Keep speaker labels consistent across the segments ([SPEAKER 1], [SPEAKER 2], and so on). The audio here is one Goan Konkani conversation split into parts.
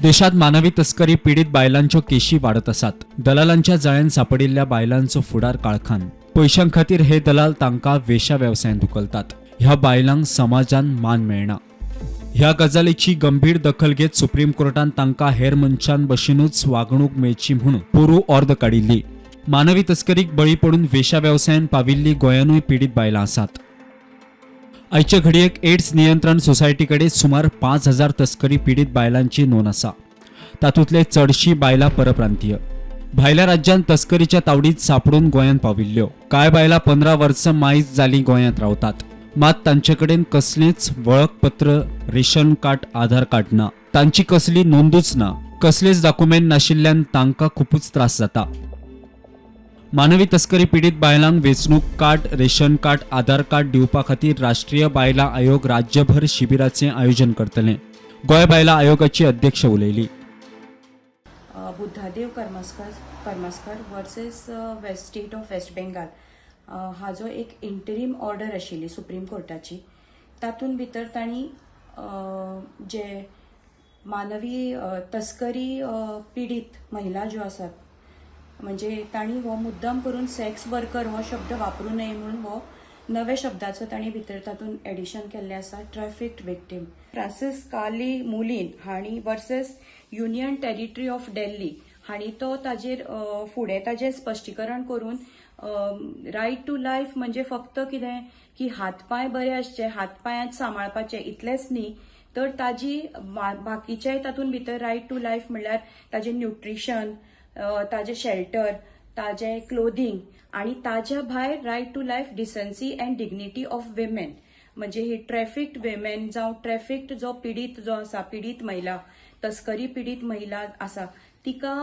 [SPEAKER 1] देशात मानवी तस्करी पीडित बायलांच्यो केशी वाडत आसात. दलालांच्या जाळ्यान सापडिल्ल्या बायलांचो फुडार काळखान. पयशां खातीर हे दलाल तांकां वेशा वेवसायान धुकलतात. ह्या बायलांक समाजान मान मेळना. ह्या गजालीची गंभीर दखल घेत सुप्रीम कोर्टान तांकां हेर मनशां भशेनूच वागणूक मेळची म्हणून पोरू ऑर्द काडिल्ली. मानवी तस्करीक बळी पडून वेशा वेवसायान पाविल्ली गोंयानूय पीडित बायलां आसात. आयचे घडयेक एड्स नियंत्रण सोसायटी कडेन सुमार 5000 तस्करी पीडित बायलांची नोंद आसा. तातूंतले चडशीं बायलां परप्रांतीय. भायल्या राज्यांत तस्करीच्या तावडीत सापडून गोंयांत पाविल्ल्यो. कांय बायलां 15 वर्सां मायज जालीं गोंयांत रावतात, मात तांचे कडेन कसलेंच वळखपत्र, रेशन कार्ड, आधार कार्ड ना. तांची कसली नोंदूच ना. कसलेच डॉक्युमेंट नाशिल्ल्यान तांकां खुबूच त्रास जाता. मानवी तस्करी पीडित बायलांक वेंचणूक card, ration card, Aadhaar card दिवपा खातीर राष्ट्रीय बायलां आयोग राज्यभर शिबिराचें आयोजन करतलें. गोंय बायलां आयोगाची अध्यक्ष उलयली.
[SPEAKER 2] Buddhadev Karmaskar versus west state of West Bengal हाजो एक इंटरीम ऑर्डर आशिल्ली सुप्रीम कोर्टाची. तातूंत भितर तांणी जे मानवी तस्करी पीडित महिला ज्यो आसात, म्हणजे तांणी हो मुद्दाम करून सेक्स वर्कर हो शब्द वापरू नये म्हणून हो नव्या शब्दाचो तांणी भितर तातूंत एडिशन केल्लें आसा, ट्रॅफिक्ड विक्टीम. फ्रांसीस कार्ली मुलीन हांणी versus union territory of Delhi हांणी तो ताजेर फुडें ताजें स्पश्टीकरण करून रायट टू लायफ म्हणजे फक्त कितें की हात पांय बरे आसचे, हात पांयांत सांबाळपाचे इतलेंच न्ही, तर ताजी बाकीचेय तातूंत भितर रायट टू लायफ म्हणल्यार ताजें न्युट्रिशन, ताजें शेल्टर, ताजें क्लोदींग आनी ताज्या भायर right to life decency and dignity of women. म्हणजे ही ट्रॅफिक्ड विमेन जावं ट्रॅफिक्ड जो पिडीत जो आसा, पिडीत महिला, तस्करी पिडीत महिला आसा, तिका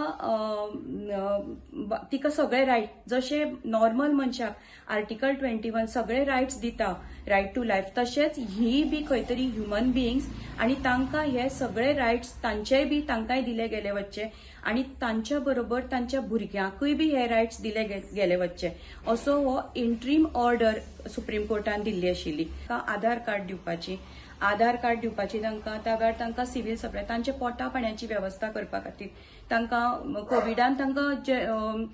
[SPEAKER 2] तिका सगळे रायट जशे नॉर्मल मनशाक आर्टिकल 21 सगळे रायट्स दिता रायट टू लायफ, तशेंच ही बी खंय तरी ह्युमन बिंग्स आनी तांकां हे सगळे रायट्स तांचेय बी तांकांय दिले गेले वच्चे आनी तांच्या बरोबर तांच्या भुरग्यांकूय बी हे रायट्स दिले गेले वच्चे, असो हो इंट्रीम ऑर्डर सुप्रीम कोर्टान दिल्ली आशिल्ली. आधार कार्ड दिवपाची, आधार कार्ड दिवपाची तांकां, त्या वेळार तांकां सिव्हील सप्लाय, तांच्या पोटा पाण्याची वेवस्था करपा खातीर तांकां कोविडान तांकां जे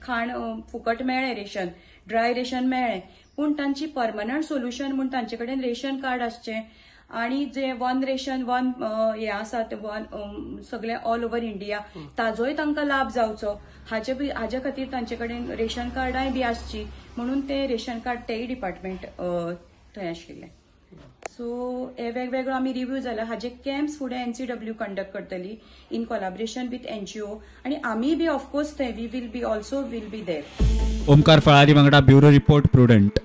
[SPEAKER 2] खाण फुकट मेळ्ळें, रेशन, ड्राय रेशन मेळ्ळें, पूण तांची परमनंट सोल्युशन म्हूण तांचे कडेन रेशन कार्ड आसचें आनी जे वन रेशन वन हें आसा ते वन सगळे ऑल ओवर इंडिया ताजोय तांकां लाभ जावचो हाजे खातीर तांचे कडेन रेशन कार्डांय बी आसची म्हणून ते रेशन कार्ड तेय डिपार्टमेंट थंय आशिल्लें. सो हे वेगवेगळो आमी रिव्यू जाला. हाजे कॅम्प्स फुडें NCW conduct करतली इन कोलॅबरेशन विथ NGO आनी आमी बी ऑफकोर्स थंय we will be also will be there.
[SPEAKER 1] Omkar Falari वांगडा ब्युरो रिपोर्ट, प्रुडंट.